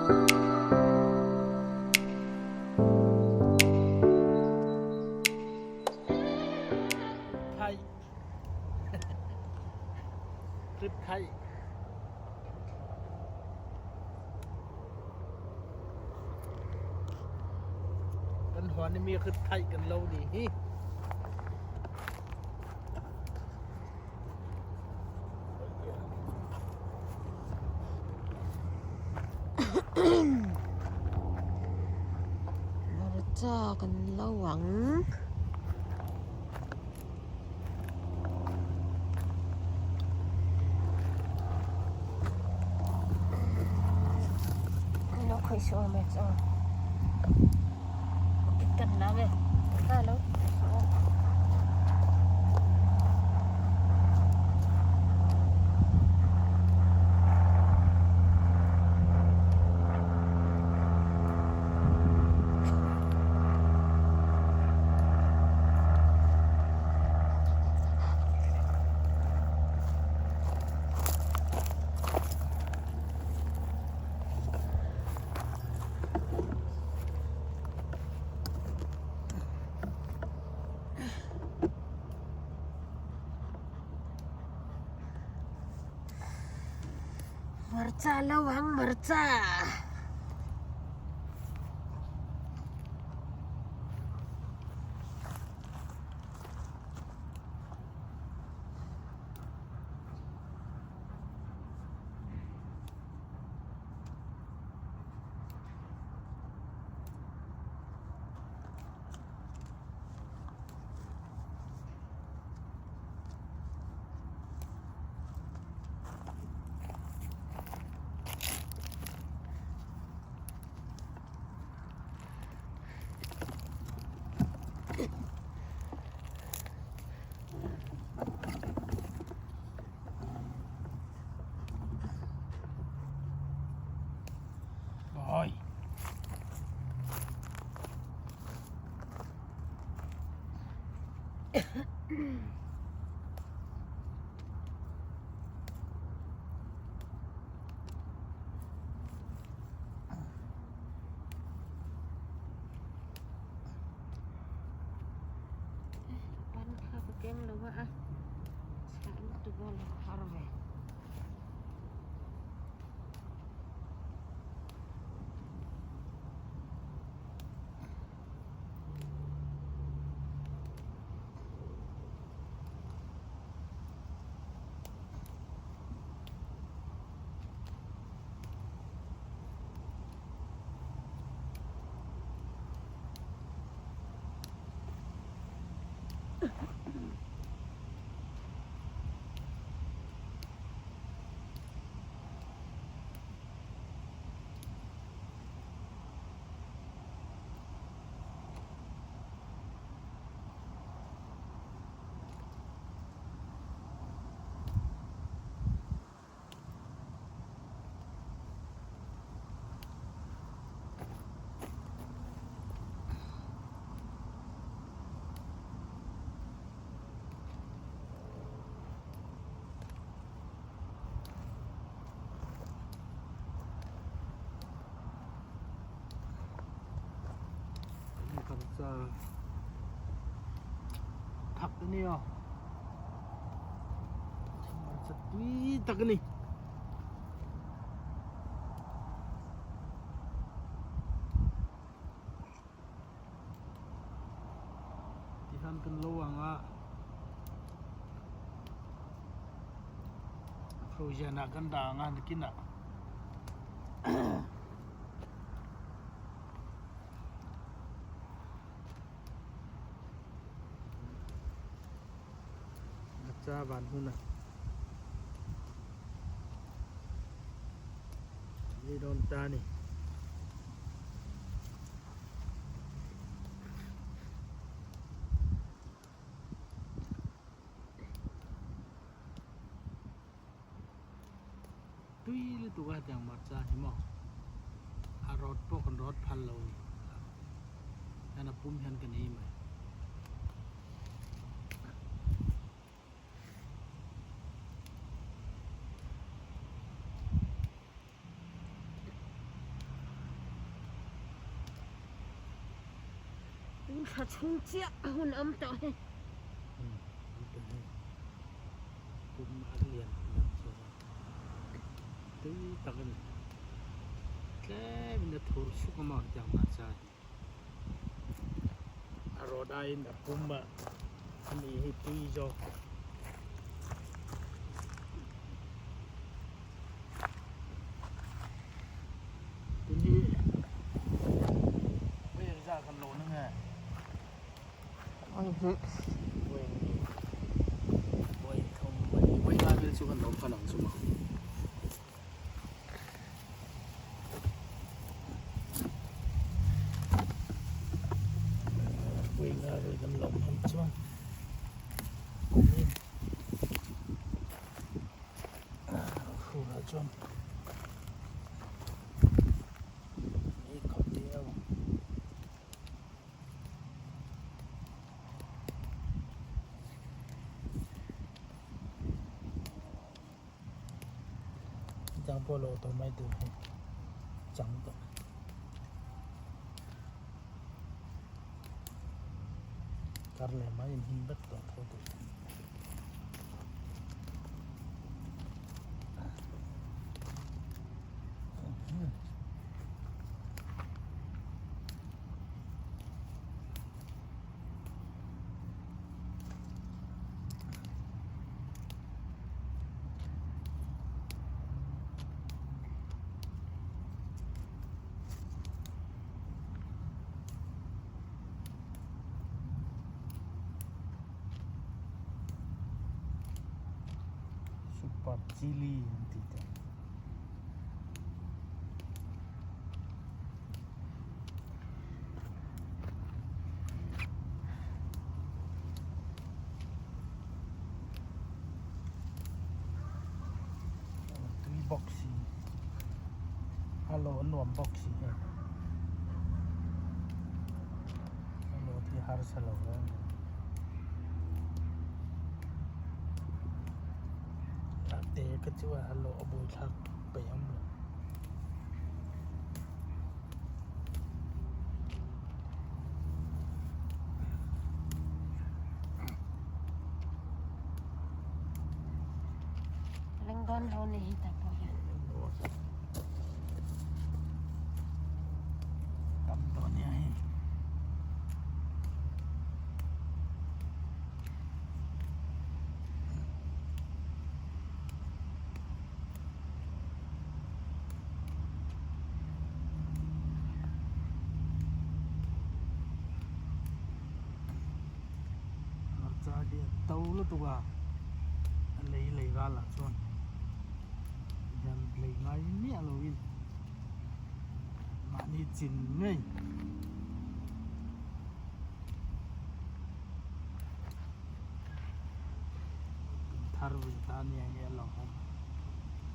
Thai. Trip thai. Kan huan i mi khi thai kan lo ni hi. Hmarcha kan lo ang. Lo khawih suh ang mai chu aw. Kan lam e. Hello. Hmarcha lo ang hmarcha. Oi. Ban kha ka keng lo a a chhah lutuk a lo har ve. Thak a nia hmarcha tui tak a ni. Tihian kan lo ang a frozen ah kan dah ang a nakinah Hmarcha van hun a ni dawn ta a ni. Tui lutuk a hetiang hmarcha hi maw a rawt pawh kan rawt phal lo a ni hian a pum hian kan ei mai. thla chhung chiah a hun awm tawh hi. Pum a lian dan chuan tui tak a ni. Tlem in a thur suk a maw hetiang hmarcha hi. A rawt aiin a pum a ani hi tui zawk. Tun hi vawi engzah kan lo na nge? Vawi ni vawi thum vawi vawi nga vel chu kan lo phan ang chu maw. Vawi nga vel kan lo phan chuan kumin Furah chuan ei khawp viau ang. Chang pawh lo tawh mai tur hi chang tawh. Kar leh mai in him vek tawh tho tur. Super chili an tih te. Tui bawk si a lo nuam bawk si hei a lo thi harsa lo reng a ni a te kha chu a lo a buaithlak peih awm lo. Lengdawn lo ni hi ta pawh hian. Tam tawh nia hei. Hmarcha hi a to lutuk a a lei lei ral ah chuan hian lei ngai miah lo in mahni chin ngei. Thar ve ta ania hei a lo awm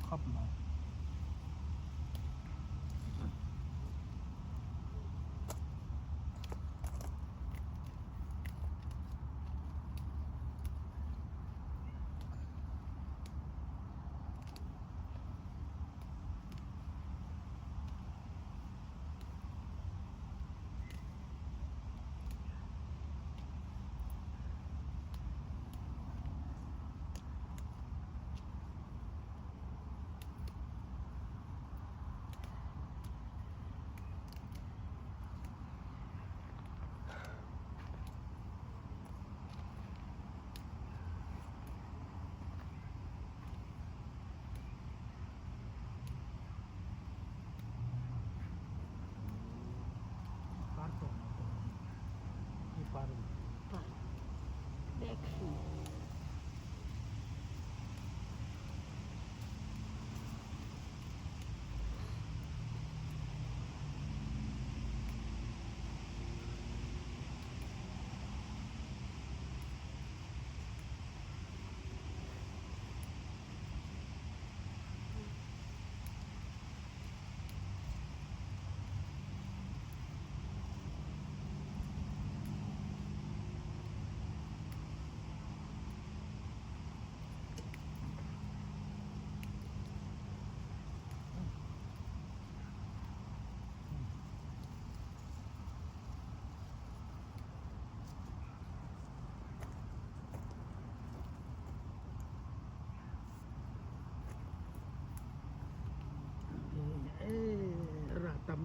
khawp mai.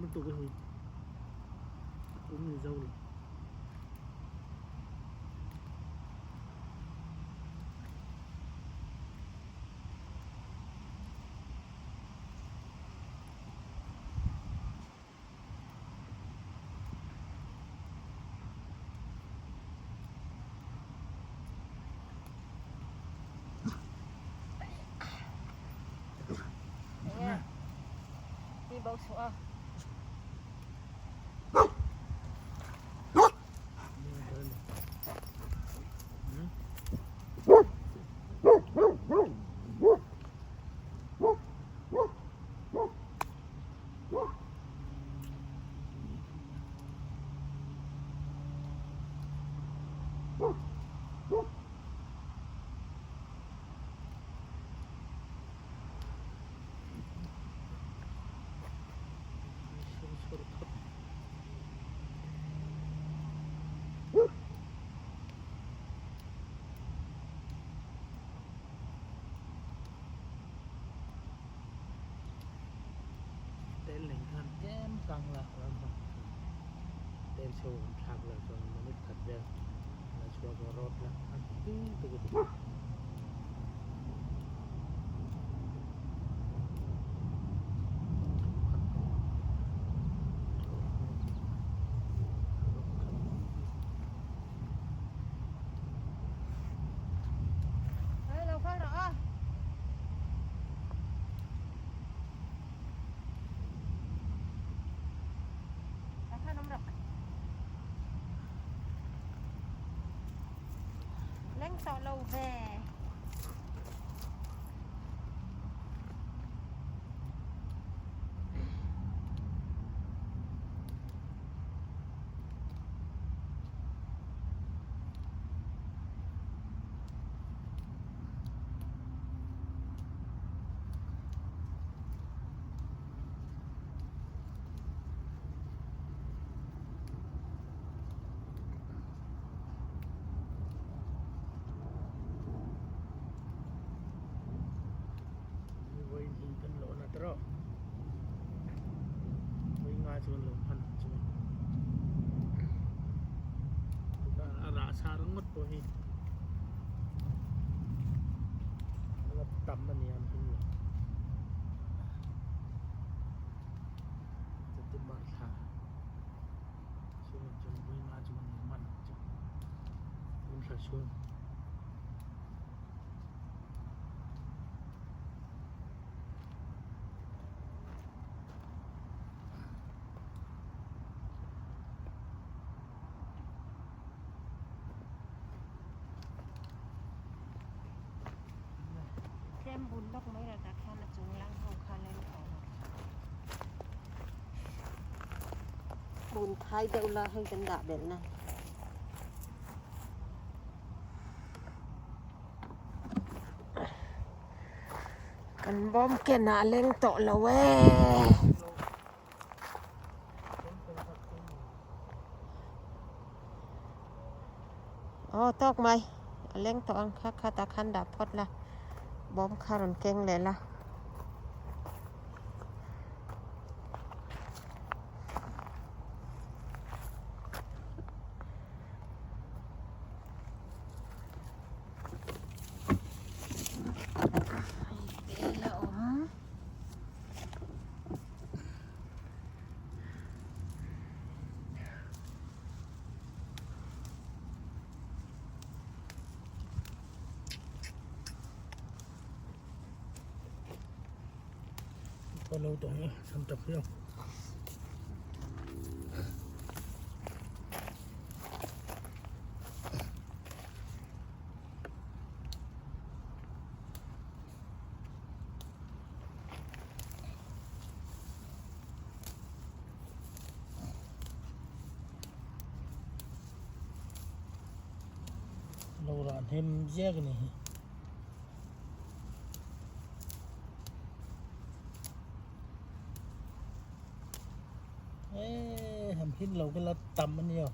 lutuk a hi a pum ni zo lo. Mi bo suh a. Tel leng khan tlem kang la ram hmang thung tel chho an thlak lo chuan minute khat vel la chhuak a rawt la a tui tuk a ni. Leng tawh lo ve. Vawiin hi kan lawh na tawh vawi nga chu kan lo hman ang chu a rah sa ringawt pawh hi a la tam a ni ang him lo September thla chhungah chuan vawi nga chu kan lo hman ang chu tun thla chhung. Tlem bun lawk mai rah tah khian a chung lang ho kha leng tawh lo. Bun thai deuh la hei kan dah belh na. Kan bawm ken ah a leng tawh lo e. Aw tawk mai a leng tawh ang kha kha tah khan dah phawt la bawm kha rawn keng leh la. Hei la awm. Lo tawng a chhan tak hian. Lo rah hnem ziak a ni hi. Eee ham hin lo ka la tam a nia.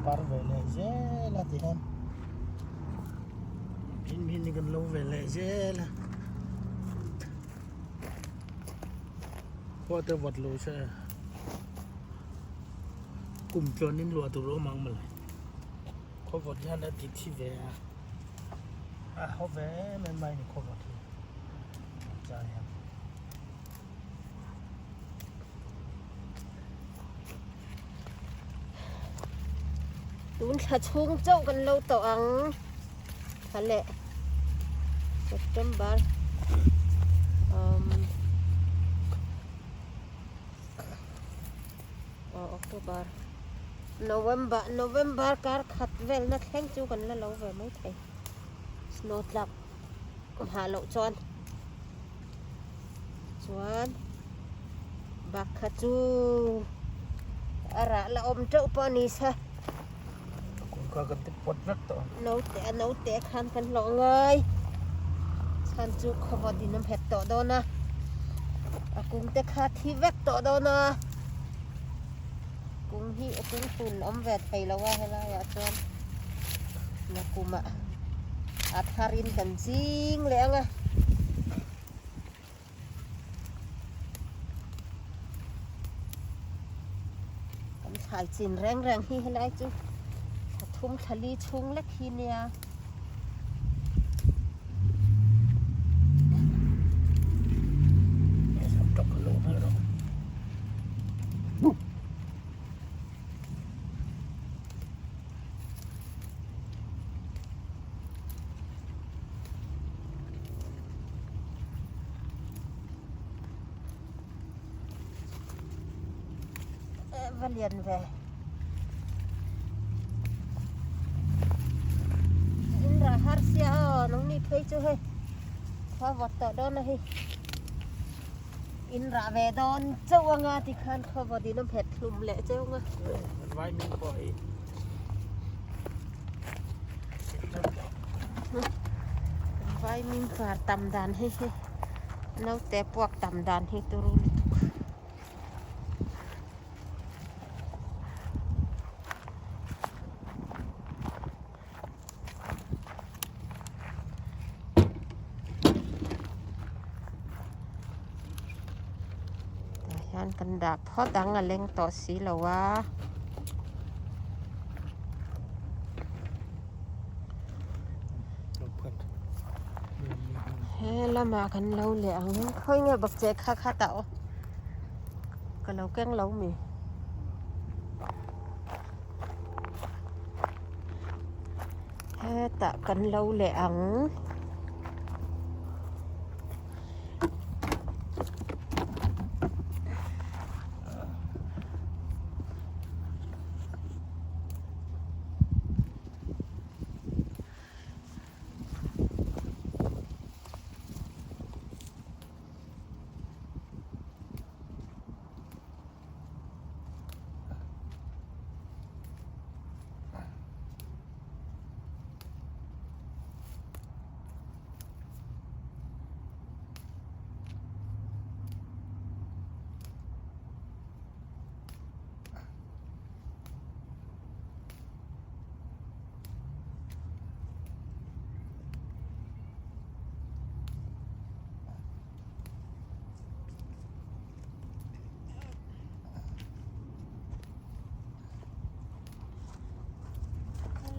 par ve leh zel a ti hian hmin hmin hi kan lo ve leh zel a khua te vawt lo se kum tluan in luah tur a awm ang mawle khaw vawt hian a ti thi ve a a haw ve em em mai a ni khaw vawt hi chai hian. Tun thla chhung chauh kan lo tawh ang thla leh September um aw October November November kar khat velna thleng chu kan la lo ve mai thei snow tlak hah loh chuan chuan bak kha chu a rah la awm teuh pawh a ni sa kawngka kan ti pawt vek tawh naute a naute khan kan hlawh ngai chhan chu khawvawt in a nghet tawh dawn a a kung te kha thi vek tawh dawn a kung hi a kung hlun awm ve thei lo a helai ah chuan nakum ah a thar in kan ching leh ang a. Kan thlai chin reng reng hi helai chu thla thum thla li chhung lek hi nia. Va lian ve in rah har sia aw nang ni phei chu hei khua vawt tawh dawn a hei in rah ve dawn chauh anga tikhan khua vawt in a phet hlum leh cheu anga vai min pawh hi Vai min par tam dan hi hi naute puak tam dan hi turu lutuk. Tah hian kan dah phawt ang a leng tawh si lo a. He lamah kan lo leh ang khawi nge bawk che kha kha tah aw ka lo keng lo mi. Hetah kan lo leh ang.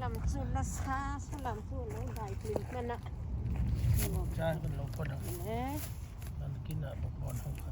Lam chu la sa sa lam chu lo dai hlim hman a. Chai kan lo phawt ang. An kinah bawk rawn ho kha.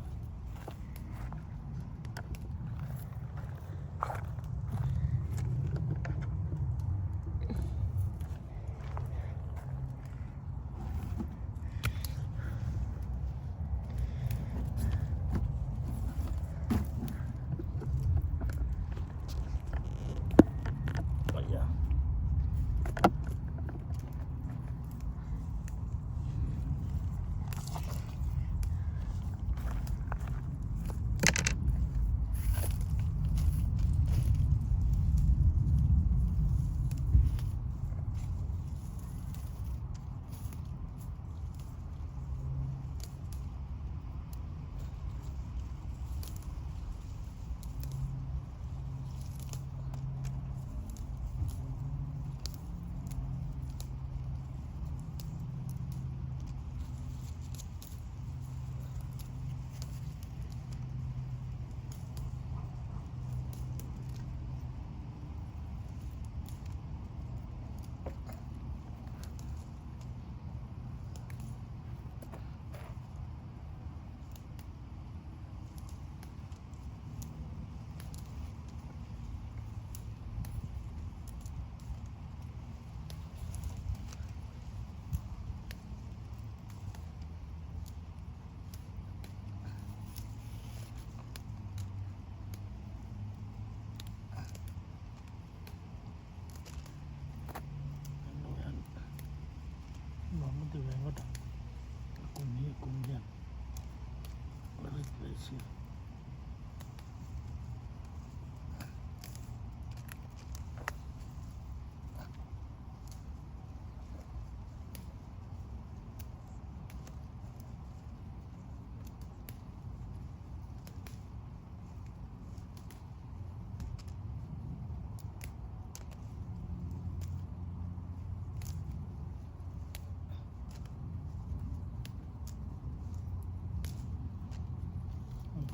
si.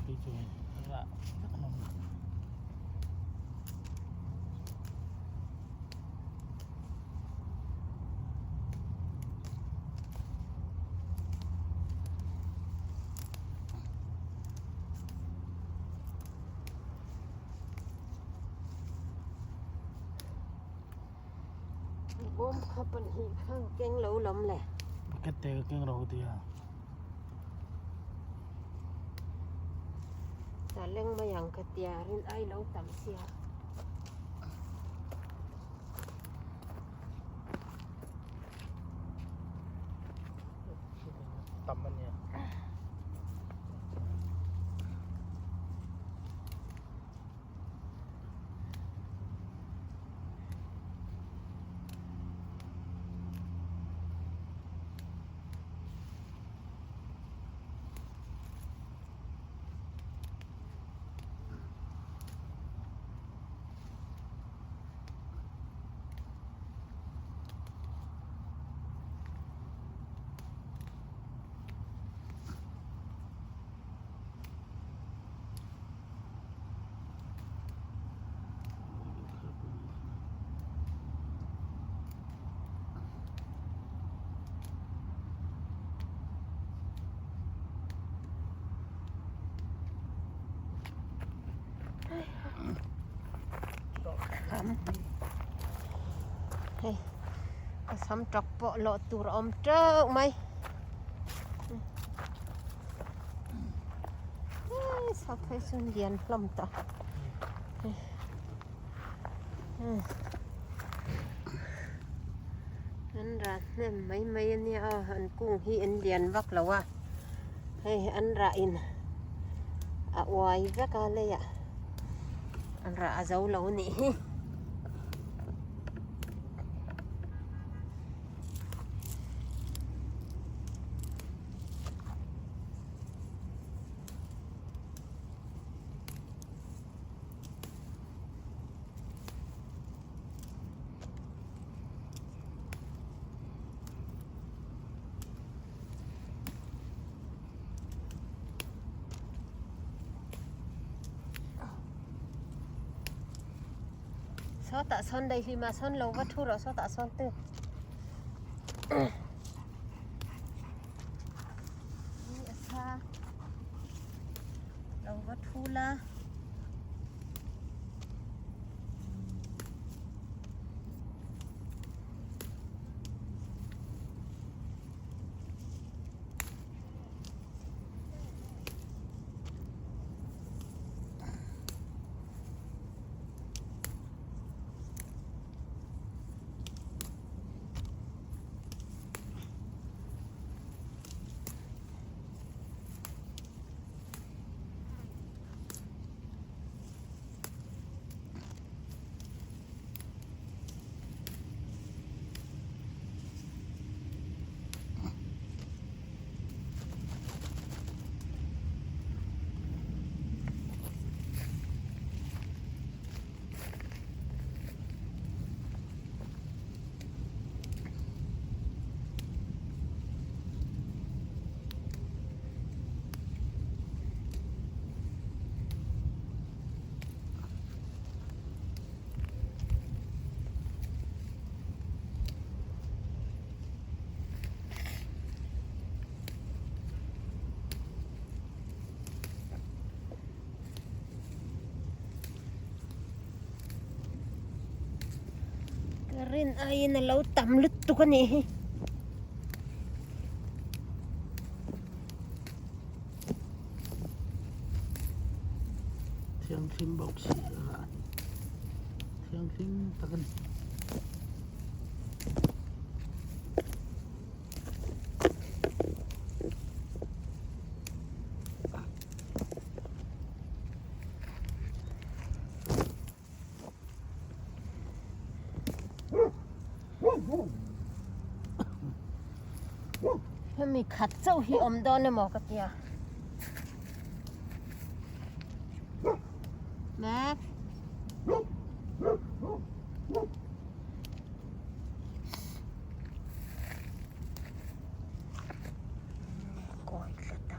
Phei chu hei rah vek hlawm a. Bawm kha pahnih kha keng lo lam le. Bucket te ka keng ro ka ti a. Ta leng mai ang ka tia rin ai lo tam sia. Tam a nia. Hei ka sam tawk pawh lawh tur a awm teuh mai. Sa phei chu lian hlawm tawh an rah hnem mai mai a nia aw an kung hi an lian vak lo a hei an rah in a uai vek a leiah an rah a zo lo a nih hi. Sawtah sawn daihlim ah sawn lo va thu rawh sawtah sawn te. Ni a sa lo va thu la. Ka rin aiin a lo tam lutuk a nih hi. Thianghlim bawk si a thianghlim tak a ni. Mi khat chauh hi awm dawn emaw ka tia. Max. Kawi tlat a.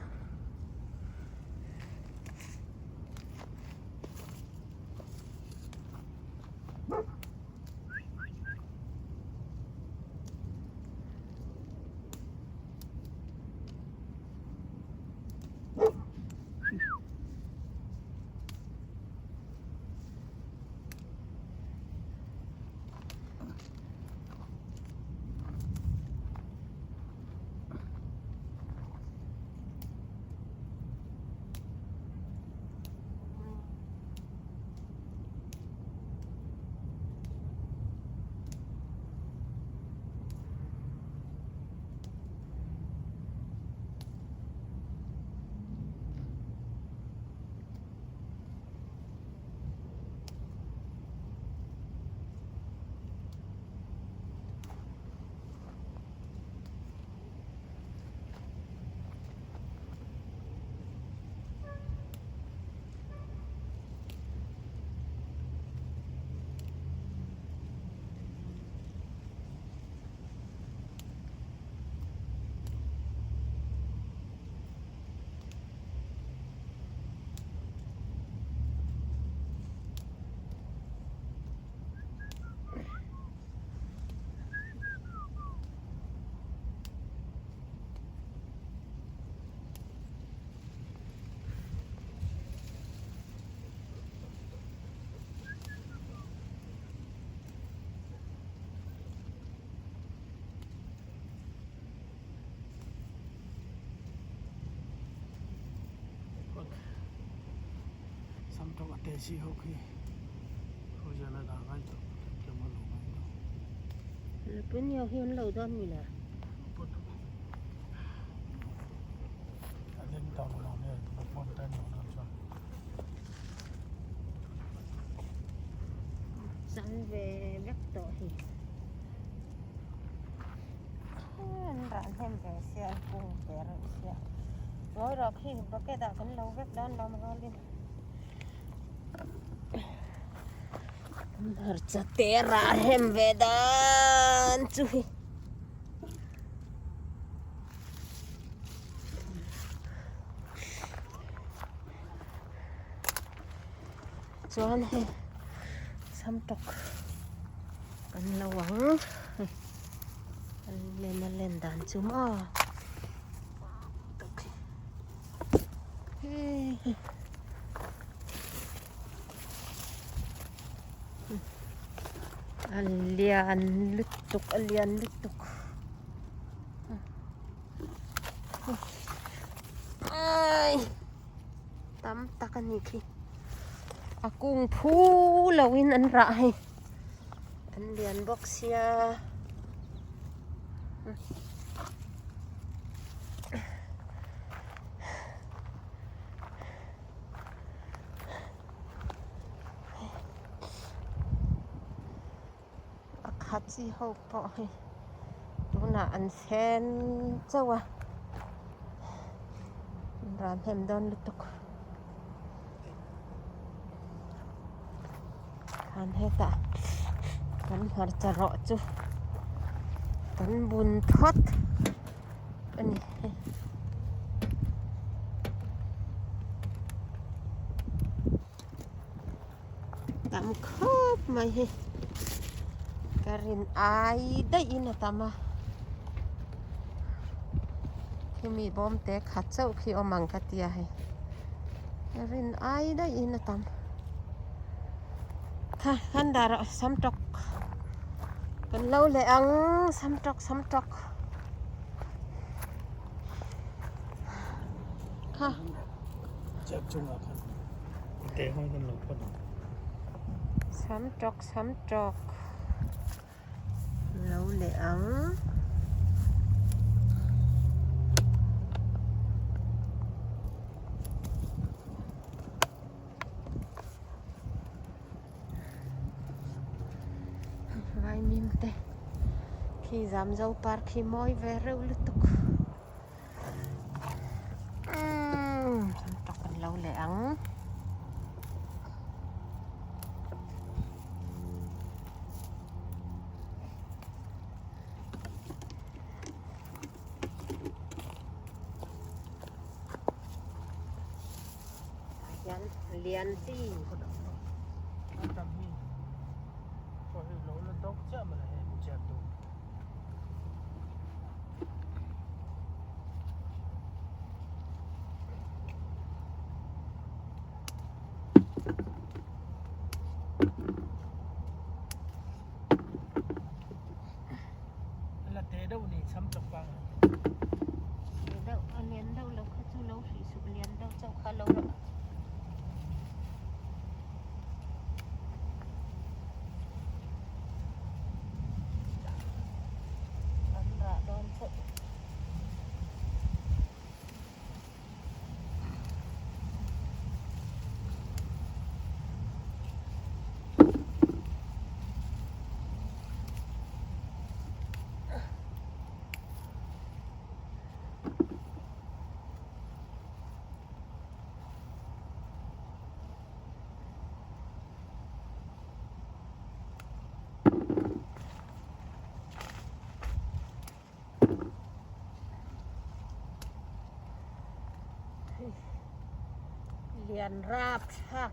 Pun hi an lo dawn mi le. Sam ve vek tawh hi. An ran hnem ve sia an kung ve reuh sia. Ngawi rawh khi bucket ah kan lo vek dawn lo rualin. Hmarcha te rah hem ve dan chu hi. Chuan hei samtawk kan lo ang an len a len dan chu maw a lian lutuk a lian lutuk ai tam tak a ni khi a kung phu lo in an rah hei an lian bawk sia. A khat chi ho pawh hi tunah an sen chauh a an ran hnem dawn lutuk khan hetah kan hmarcha rawh chu kan bun phawt a ni. Tam khawp mai hi ka rin ai daih in a tam a khimi bawm te khat chauh khi awm ang ka tia hei ka rin ai daih in a tam kha khan dah rawh sam tawk kan lo leh ang sam tawk sam tawk kha. Sam tawk sam tawk lo leh ang. Vaimim te khi zamzo par khi mawi ve reuh lutuk. Lian chi. Deuh a lian deuh lo kha chu lo hrih suh lian deuh chauh kha lo rawh. An rah dawn chauh. Lian rap thlak.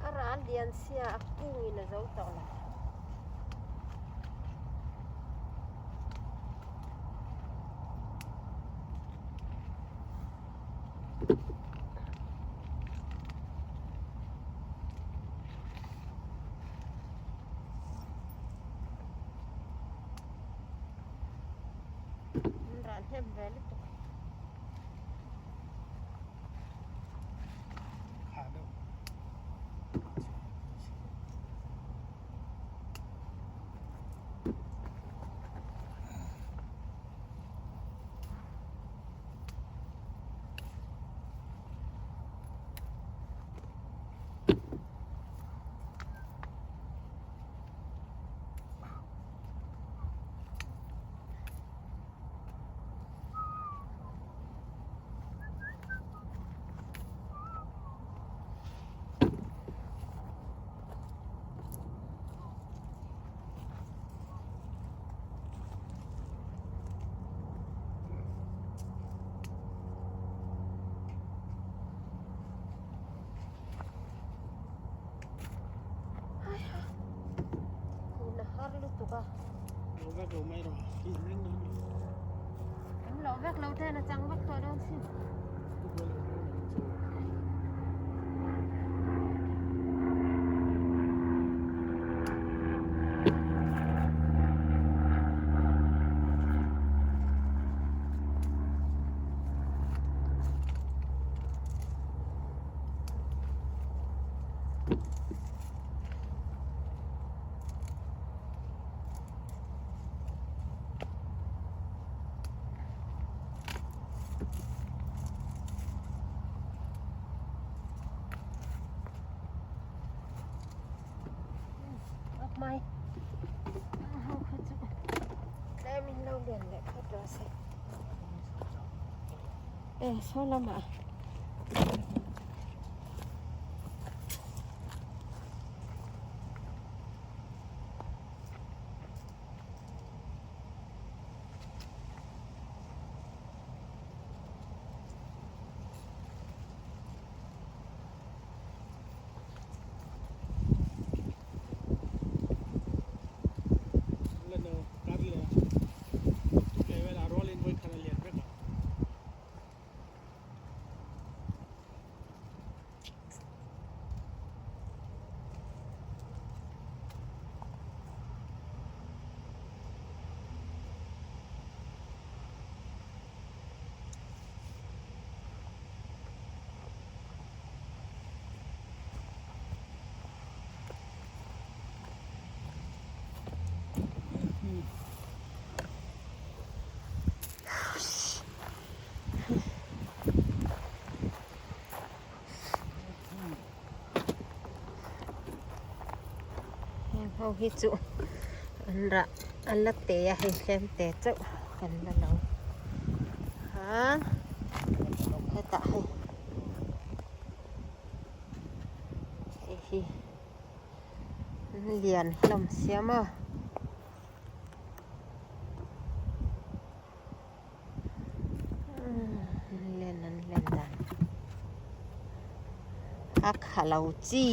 A ral lian sia a kungin a zo tawh lo. An rah hnem ve lutuk. Hun a har lutuk a. Lo vek lo mai rawh. Hi reng lo ni. Kan lo vek lo ten a chang vak tawh dawn sin. Mai ho kha chu tlem in lo lian leh phawt rawh se e saw lamah. Heng ho hi chu an rah a la te a hei tlem te chauh kan la lo khan hetah hei hei hi an lian hlawm sia maw. Len an len dan a kha lo chi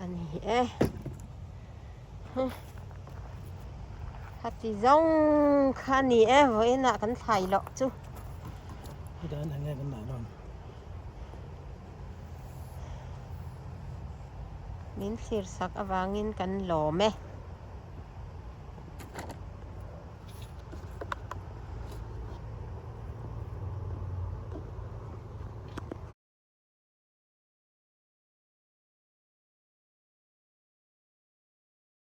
a ni e khati zawng kha a ni e vawiinah kan thlai loh chu. Min thlir sak avangin kan lawm e.